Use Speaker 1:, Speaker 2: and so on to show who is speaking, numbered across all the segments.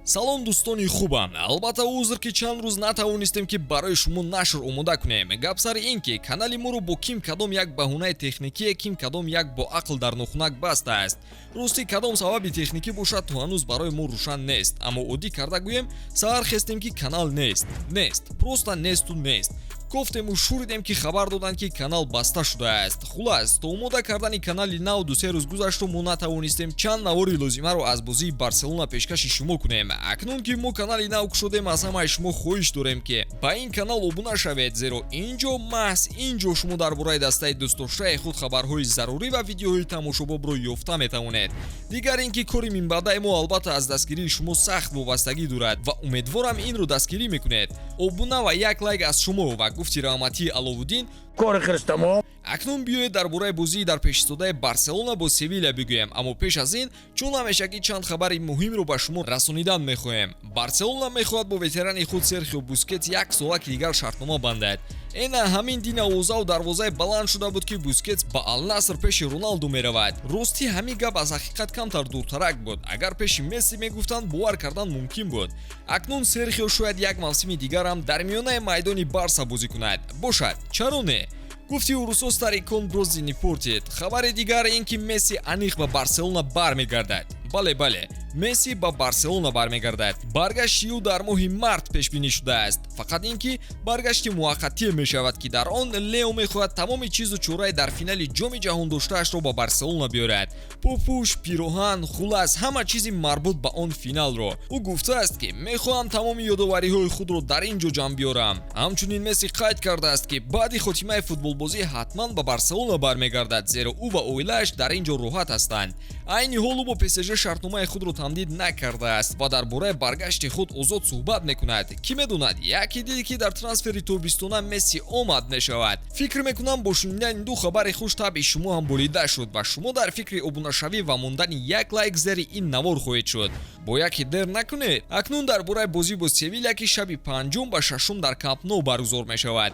Speaker 1: Салом, дӯстони хубам. Албатта, узр, ки чанд рӯз натавонистем, ки барои шумо нашр омода кунем. Гап сари ин, ки канали моро бо ким кадом як баҳонаи техникие, ким кадом як бо ақл дар нохунак бастааст. Ростӣ, кадом сабаби техникӣ бошад, то ҳанӯз барои мо рӯшан нест. Аммо оддӣ карда гӯем, саҳар хестем, ки канал нест, нест, просто несту нест. Кофтему шуридем, ки хабар доданд, ки канал баста шудааст. Хулас, то омода кардани канали нав 2-се рӯз гузашту мо натавонистем чанд навори лозимаро аз бозии Барселона пешкаши шумо кунем. Акнун ки мо канали нав кушодем, аз ҳамаи шумо хоҳиш дорем, ки ба ин канал обуна шавед, зеро ин ҷо, маҳз ин ҷо шумо дар бораи дастаи дӯстдоштаи худ хабарҳои зарурӣ ва видеоҳои тамошобобро ёфта метавонед. Дигар ин ки кори минбаъдаи мо, албатта, аз дастгирии шумо сахт вобастагӣ дорад ва умедворам, инро дастгирӣ мекунед. Обуна ва як лайк аз шумо ва гуфти раҳматии Аловуддин.
Speaker 2: Кори хирс тамом.
Speaker 1: Акнун биёед, дар бораи бозии дар пешистодаи Барселона бо Севиля бигӯем. Аммо пеш аз ин, чун ҳамешагӣ, чанд хабари муҳимро ба шумо расонидан мехоҳем. Барселона мехоҳад бо ветерани худ Серхио Бускетс як солаки дигар шартнома бандад. Эна ҳамин дин овозаву дарвозаи баланд шуда буд, ки Бускетс ба Алнаср пеши Роналду меравад. Ростӣ, ҳамин гап аз ҳақиқат камтар дуртарак буд. Агар пеши Месси мегуфтанд, бовар кардан мумкин буд. Акнун Серхио шояд як мавсими дигарам дар миёнаи майдони Барса бозӣ кунад. Бошад, чаро не? Гуфти урусо, старикон брози не портит. Хабари дигар ин ки Месси аниқ ба Барселона бармегардад. Бале, бале, Месси ба Барселона бармегардад. Баргашти ӯ дар моҳи март пешбинӣ шудааст. Фақат ин ки баргашти муваққатие мешавад, ки дар он Лео мехоҳад тамоми чизу чораи дар финали Ҷоми ҷаҳон доштаашро ба Барселона биёрад: пӯпӯш, пироҳан, хулас, ҳама чизи марбут ба он финалро. Ӯ гуфтааст, ки мехоҳам тамоми ёдовариҳои худро дар ин ҷо ҷамъ биёрам. Ҳамчунин Месси қайд кардааст, ки баъди хотимаи футболбозӣ ҳатман ба Барселона бармегардад, зеро ӯ ва оилааш дар ин ҷо роҳат ҳастанд. Айни ҳол ӯ бо ПСЖ шартномаи худро тамдид накардааст ва дар бораи баргашти худ озод суҳбат мекунад. Кӣ медонад, яке дид, ки дар трансфери тобистона Месси омад мешавад. Фикр мекунам, бо шунидани ду хабари хуш табъи шумо ҳам болида шуд ва шумо дар фикри обунашавӣ ва мондани як лайк зери ин навор хоҳед шуд. Бо яке дер накунед. Акнун дар бораи бозӣ бо Севиля, ки шаби панҷум ба шашум дар Камп Ноу баргузор мешавад.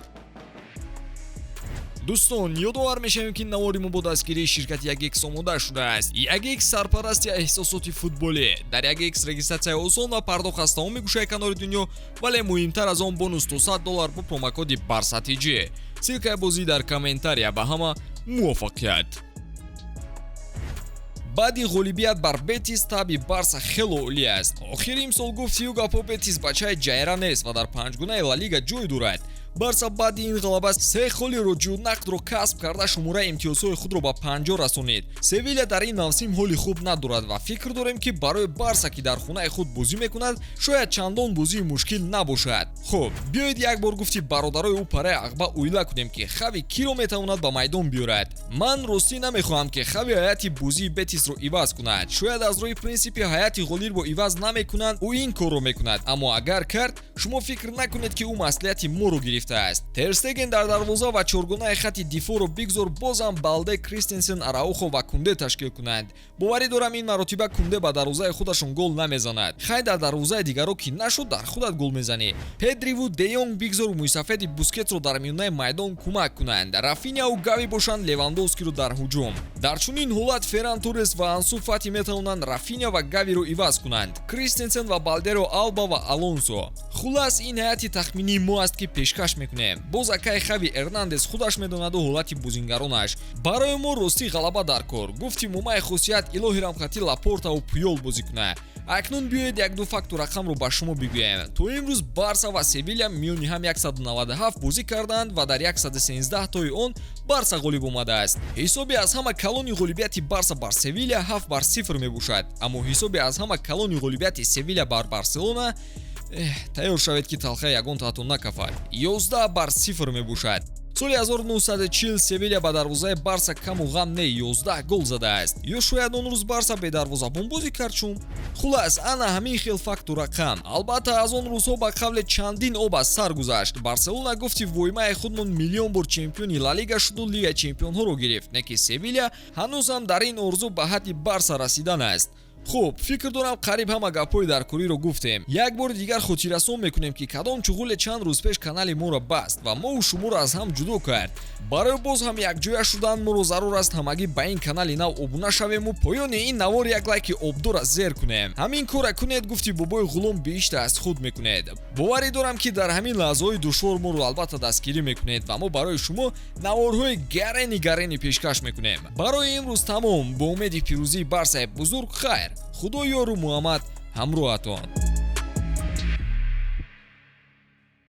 Speaker 1: Дӯстон, ёдовар мешавем, ки навори мо бо дастгирии ширкати Ягекс омода шудааст. Ягекс — сарпарасти эҳсосоти футболӣ. Дар Ягекс регистратсияи осон ва пардохт аз тамоми гӯшаи канори дунё, вале муҳимтар аз он, бонус то 100 доллар бо промокоди БАРСАТИҶ. Ссылкаи бозӣ дар комментария. Ба ҳама муваффақият! Баъди ғолибият бар Бетис табъи Барса хело олӣ аст. Охири имсол, гуфтию гапҳо, Бетис бачаи ҷайра нест ва дар панҷгунаи Ла Лига ҷой дорад. Барса баъди ин ғалаба се холи роҷиунақдро касб карда, шумораи имтиёзҳои худро ба 50 расонид. Севиля дар ин мавсим ҳоли хуб надорад ва фикр дорем, ки барои Барса, ки дар хонаи худ бозӣ мекунад, шояд чандон бозии мушкил набошад. Хуб, биёед, як бор гуфти бародарои ӯ параи ағба оила кунем, ки Хави киро метавонад ба майдон биёрад. Ман ростӣ намехоҳам, ки Хави ҳайати бозии Бетисро иваз кунад. Шояд аз рӯи принсипи ҳайати ғолибро иваз намекунанд, ӯ ин корро мекунад. Аммо агар кард, шумо фикр накунед, ки ӯ маслиҳати моро гирифтааст. Терстеген дар дарвоза ва чоргонаи хати дифоъро бигзор бозам Балде, Кристенсен, Араухо ва Кунде ташкил кунанд. Боварӣ дорам, ин маротиба Кунде ба дарвозаи худашон гол намезанад. Хай, дар дарвозаи дигаро ки нашуд, дар худат гол мезанӣ. Педриву Деёнг бигзор мӯйсафеди Бускетсро дар миёнаи майдон кӯмак кунанд. Рафиняу Гави бошанд Левандовскиро дар ҳуҷум. Дар чунин ҳолат Ферран Торрес ва Ансу Фати метавонанд Рафиня ва Гавиро иваз кунанд, Кристенсен ва Балдеро, Алба ва Алонсо. Хулас, ин ҳайати тахминии мо аст, ки пешкаш мекунем. Боз акай Хави Эрнандес худаш медонаду ҳолати бозингаронаш. Барои мо ростӣ ғалаба дар кор. Гуфти мумаи хусусият, илоҳи рамхати Лапортаву Пуёл бозӣ кунад. Акнун биёед, якду факту рақамро ба шумо бигӯем. То имрӯз Барса ва Севиля миёни ҳам 197 бозӣ карданд ва дар 113 тои он Барса ғолиб омадааст. Ҳисоби аз ҳама калони ғолибияти Барса бар Севиля 7-0 мебошад. Аммо ҳисоби аз ҳама калони ғолибияти Севиля бар Барселона, тайёр шавед, ки талхаи ягон таҳтон накафад, 11-0 мебошад. Соли 1940 Севиля ба дарвозаи Барса каму ғам не 11 гол задааст. Ё шояд он рӯз Барса бедарвозабон бозӣ кард чун. Хулас, ана ҳамин хел факту рақам. Албатта, аз он рӯзҳо ба қавле чандин об аз сар гузашт. Барселона, гуфти воймаи худмон, миллион бор чемпиони Ла Лига шуду Лигаи чемпионҳоро гирифт, не ки Севиля ҳанӯзам дар ин орзу ба ҳадди Барса расидан аст. Хуб, фикр дорам, қариб ҳама гапҳои даркориро гуфтем. Як бори дигар хотиррасон мекунем, ки кадом чуғуле чанд рӯз пеш канали моро баст ва мову шуморо аз ҳам ҷудо кард. Барои боз ҳам якҷоя шудан моро зарур аст ҳамагӣ ба ин канали нав обуна шавему поёни ин навор як лайки обдора зер кунем. Ҳамин кора кунед, гуфти бобои Ғулом, биҳишта аз худ мекунед. Боварӣ дорам, ки дар ҳамин лаҳзаҳои душвор моро албатта дастгирӣ мекунед ва мо барои шумо наворҳои гарени гарени пешкаш мекунем. Барои имрӯз тамом. Бо умеди пирӯзии Барсаи бузург, хайр, Худо ёру Муҳаммад ҳамроҳатон.